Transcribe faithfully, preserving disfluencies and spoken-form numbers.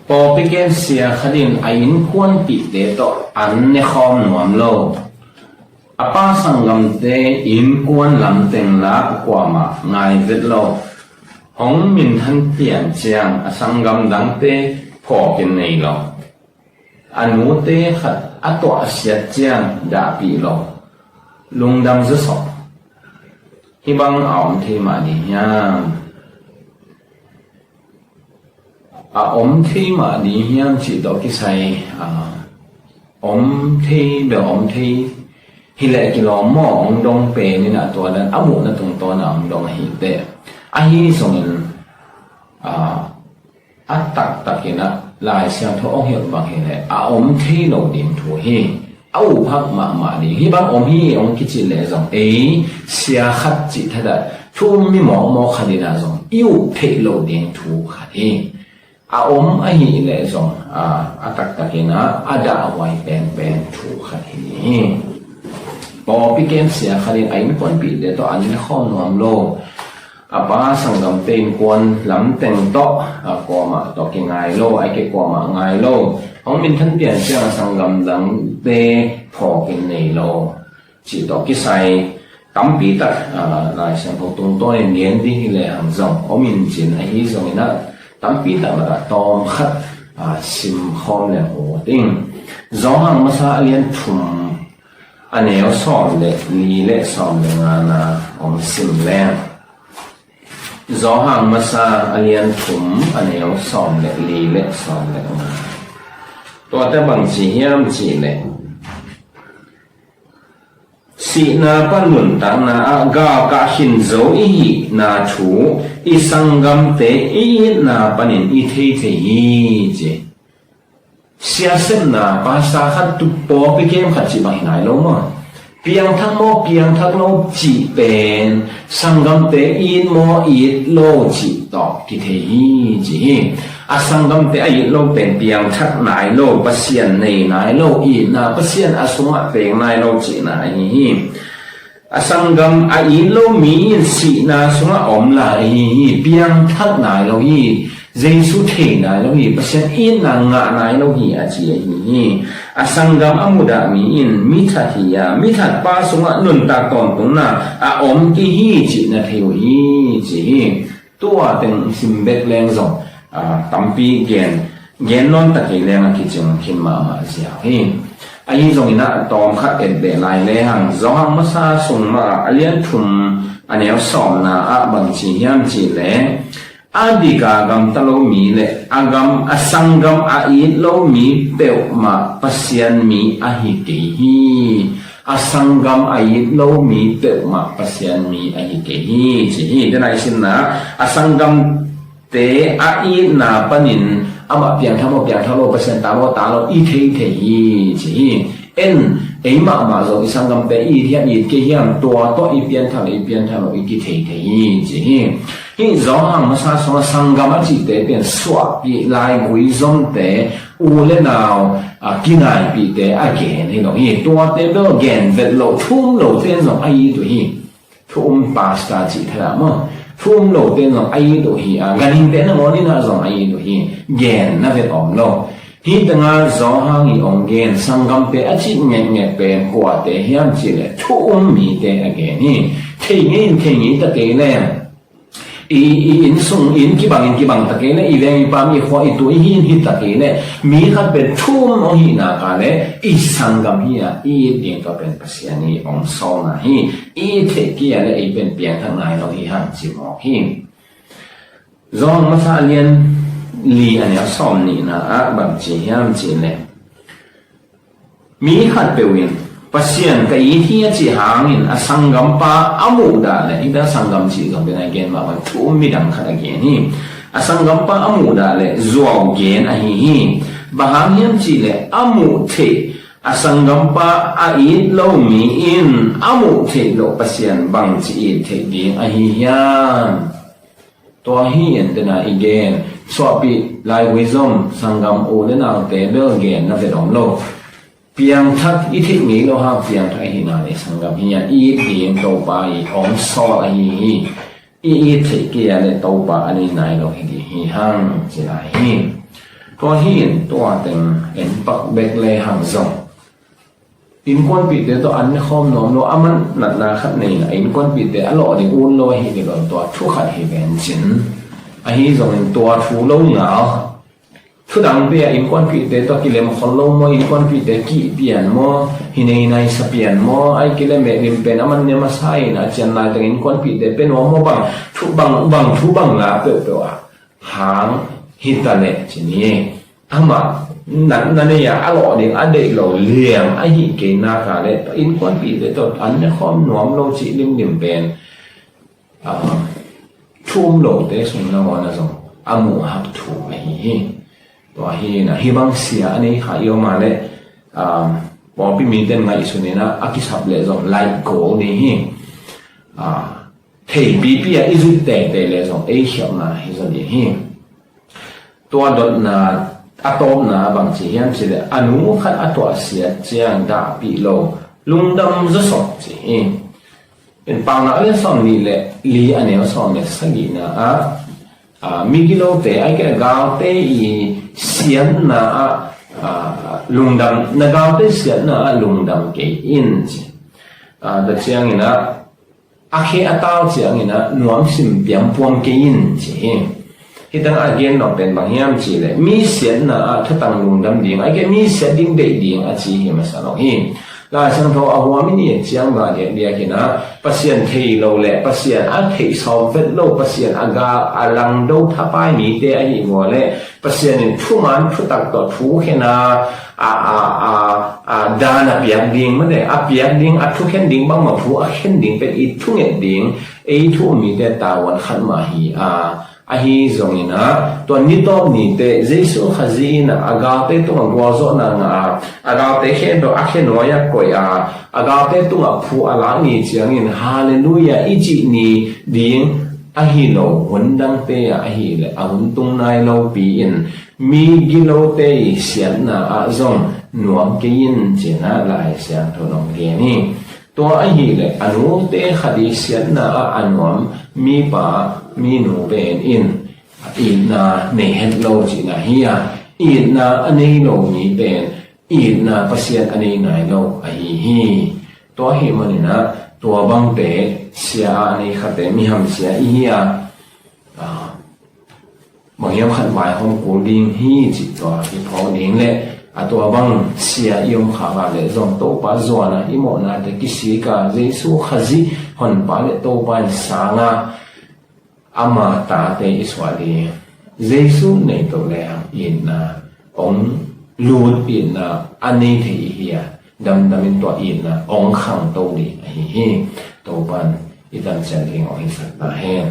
Pawlpi kem sia khat in a innkuanpihte tawh an ne khawm nuam lo. A pa sanggamte innkuan lamteng la kuamah ngai vet lo. Hong minthan pian ciang a sanggam dangte phawkin nei lo. A nute khat a tuahsiat ciang dahpih lo. Lungdam zawsawh. Hih bang a om thei mah ding hiam? A om thei mah ding hiam cih tawh kisai, a, om thei bel om thei hi leh kilawm maw, hong dong pen in a tua dan a muhna tungtawn a hong dong ahi teh. Ahi zongin, a, a taktak in a Lai Siangtho hong hilh bang hi leh a om thei lo ding thu hi. A uphak mahmah ding. Hih bang om hi hong kici leh zong ei sia khat cih thadah thu um mi mawkmawk khat in a zong i up theih lo ding thu khat hi. A om ahih leh zong, a, a taktak in a, a dahhuai penpen thu khat hi. Pawlpi kem sia khat in a innkuanpihte tawh an ne khawm nuam lo. A pa sanggamte innkuan lamteng tawh, a, kuamah tawh kingai lo, a kikuamah ngai lo. Hong minthan pian ciang a sanggam dangte phawkin nei lo. Cih tawh kisai tampi tak, a, Lai Siangtho tungtawn in gen ding hi lehang zong om in cin, ahi zongin a tampi tak lakah tawm khat, a, sim khawm leng uh ding. Johan masa a lian thum a neu sawm le li le sawm le ngana hong sim leng. Johan masa a lian thum a neu sawm le li le sawm le nga. Tuate bang ci hiam cih leh, sihna pan nuntakna ah galkah khin zo i hihna thu i sanggamte i itna panin i thei thei hi, ci. Siasepna pasa khat tu pawlpi kem khat cih bang hi nai lo maw? Piangthak maw, piangthak lo cih pen sanggamte it maw, it lo cih tawh kithei hi, ci hi. A sanggamte a it lo pen piangthak nai lo, Pasian nei nai lo, itna Pasian a sungah peng nai lo cihna ahi hi. A sanggam a it lo mi in sihna sungah om lai ahi hi, piangthak nai lo hi, Jesu thei nai lo hi, Pasian itna ngah nai lo hi, a ci ahi hi. A sanggam a mudah mi in mi that hi a, mi that pa sungah nuntak tawntungna a om kei hi cih na thei uh hi, ci hi. Tua teng sim bek leng zong, a, tampi gen, gen nawn ta kei leng a kicing khin mahmah ziau hi. Ahi zongin a tawm khat et beh lai lehang, Johan masa sung mah a lian thum a neu sawmna ah bang ci hiam cih leh, a dik a gamta lo mi le a gam, a sanggam a it lo mi peuhmah Pasian mi ahi kei hi. A sanggam a it lo mi peuhmah Pasian mi ahi kei hi, ci hi. Tena i simna, a sanggamte a itna panin amah piangthak maw, piangthak lo, Pasian ta maw, ta lo, i thei thei hi, ci hi. En, ei mahmah zong i sanggamte i it hiam, i it kei hiam, tua tawh i pianthak lo, i pianthak lo, i kithei thei hi, ci hi. Hih Johan masa sungah sanggam a cihte pen suahpih laigui zomte, u le nau, a, kinaipihte a gen hi lo hi. Tuate bel gen vet lo, thu um lote in zong a it uh hi. Thu um pastor cih thadah maw? Thu um lote in zong a it uh hi. A, ganhingte nangawn in a zong a it uh hi. Gen na vet om lo. Hih tengah Johan i ong gen sanggamte a cih ngekngek pen kuate hiam cih leh thu um mite a gen hi. Thei ngei in thei ngei ta kei leng, i, i inn sung in kibang in kibang ta kei leh, i veng i pam i khua i tu i hin hi ta kei leh, mi khat pen thu um ong hih nak leh i sanggam hi a, i it ding tua pen Pasian i ong sawlna hi. I it theih kei a leh ei pen piangthak nai lo hi hang ci mawk hi. Johan masa a lian li a neu sawm nihna ah bang ci hiam cih leh, mi khatpeuh in Pasian ka it hi a cih hangin a sanggampa a muhdah leh, hih a sanggam cih zong pen a gen mah bang thu um midang khat a gen hi. A sanggampa a muhdah leh zuau gen ahi hi. Bang hang hiam cih leh a muh theih a sanggampa a it lo mi in a muh theih loh Pasian bangci it theih ding ahi hiam? Tua hi en tena i gen. Suahpih laigui zom sanggam u le naute bel gen na vet om lo. Piangthak i theih ngei lo hang piangthak ahi na le sanggam hi a, i it ding Topa i hong sawl ahi hi. I it theih kei a le Topa a nei nai lo hi ding hi hang ci lai hi. Tua hi in tua teng en pak bek le hang zong innkuanpihte tawh an ne khawm nuam lo, a man natna khat nei in a innkuanpihte a lawh ding ut lo ahi ni lo, tua thu khat hi ven cin. Ahi zongin tua thu lo ngal, thudangte a innkuanpihte tawh kilem khol lo maw, innkuanpihte kihpian maw, hi nei nai sa pian maw, ai kilem eh lim pen a man ne masa in a cian lai teng innkuanpihte pe nuam maw, bang thu bang, bang thu bang la peuhpeuh ah hang hi ta leh ci ni. Amah natna nei a a lawh ding a deih lo liang ahi kei nak leh innkuanpihte tawh an ne khawm nuam lo cih limlim pen, ah, thu um lote sung nangawn ah zong a muh hak thu ahi hi. Tua hi in a, hih bang sia a nei kha i om a leh, ah, pawlpi mite in ngaihsun in a, a kisap leh zong laih kul ding hi. Ah, theipipi a i zuih teitei leh zong ei khialhna hi zaw ding hi. Tua dotna a tawpna bang ci hiam cih leh, a nu khat a tuahsiat ciang dahpih lo, lungdam zawsop ci hi. In Paunak a lian sawm nih leh li a neu sawm leh sagihna ah, ah, migilote, ai kei a galte i siatna ah, ah, lungdam, na galte siatna ah lungdam kei in ci. Ah, tua ciangin ah, a khe a tau ciangin ah nuam sim piampuam kei in ci hi. Hih teng a gen nop pen bang hiam cih leh, mi siatna ah thutang lungdam ding, ai kei mi siat ding deih ding a ci hi masa lo hi. Lai Siangtho a huam i ni ciang mah diakdiak in ah, Pasian thei lo leh Pasian a theih sawm vet lo, Pasian a ga a langdo thapai mite ahi vua leh, Pasian in thuman thutak tawh thu khen a, a, a, a, a, dan a piak ding, mate, a piak ding, a thukhen ding bangmah thu a khen ding pen i thunget ding, ei thu um mite tavuan khat mah hi a, ahi zongin ah, tua nitawp nite Jesu Khazih in ah a galte tungah gualzawhna ngah a, a galte khempeuh a khe nuai ah koih a, a galte tungah phu a lak ni ciangin Halleluiah i cih ni ding ahi lo, hun dangte ah ahih leh a hun tung nai lopi in migilote i siatna ah zong nuam kei in ci-in ah Lai Siangtho in hong gen hi. Tua ahih leh a nute khat i siatna ah a nuam mipa minu pen in itna nei het lo cihna hi a, itna a nei lo mi pen itna Pasian a nei nai lo ahi hi. Tua ahih manin ah tua bangte sia a nei khate miham sia i hi a, ah, bang hiam khat vaihawm kul ding hi cih tua i phawk ding leh, a tua bang sia i om kha va leh zong Topa zuan a i mawhnate kisik a, Jesu Khazih Honpa leh Topa in sang a, ama tate i suah ding. Jesu nei to leh itna hong lut, itna a nei thei i hi a, damdamin tua itna hong khangto ding ahi hi. Topa in i damcian ding hong hisak ta hen.